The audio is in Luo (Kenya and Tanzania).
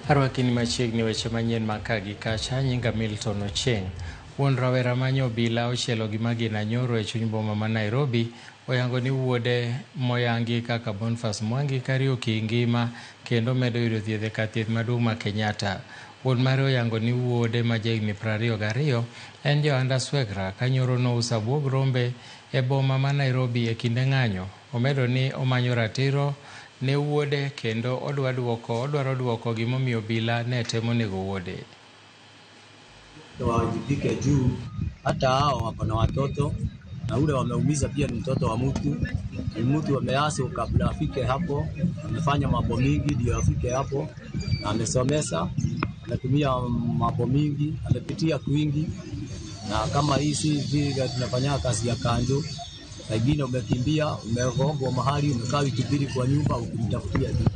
Arwakini machiegni weche manyien ma ka gi kacha, nyinga Milton Ochieng. Wuon rawera ma obila ochielo gi magina nyoro e chuny boma ma Nairobi oyango ni wuode moyangi kaka Boniface Mwangi Kariuki ngima kendo medo yudo thieth e kar thieth maduong' ma Kenyatta. Wuon mare oyango ni wuode ma jahigni 22 en Johanda Swegra ka nyoro nouso abuog rombe e boma ma Nairobi e kinde ng'anyo. Omedo ni omanyo ratiro ne wuode kendo odwaro duoko gimomiyo obila ne temo nego wuode. Wawajibike juu hata hao wako na watoto na ule wameumiza pia ni mtoto wa mtu, ni mtu ameaso kabla afike hapo, amefanya mambo mingi ndio afike hapo, na amesomesa, ametumia mambo mingi, amepitia kwingi, na kama hii si vile tunafanya kazi ya kanjo, pengine umekimbia, umegongwa mahali, umekaa wiki mbili kwa nyumba ukimtafutia tu.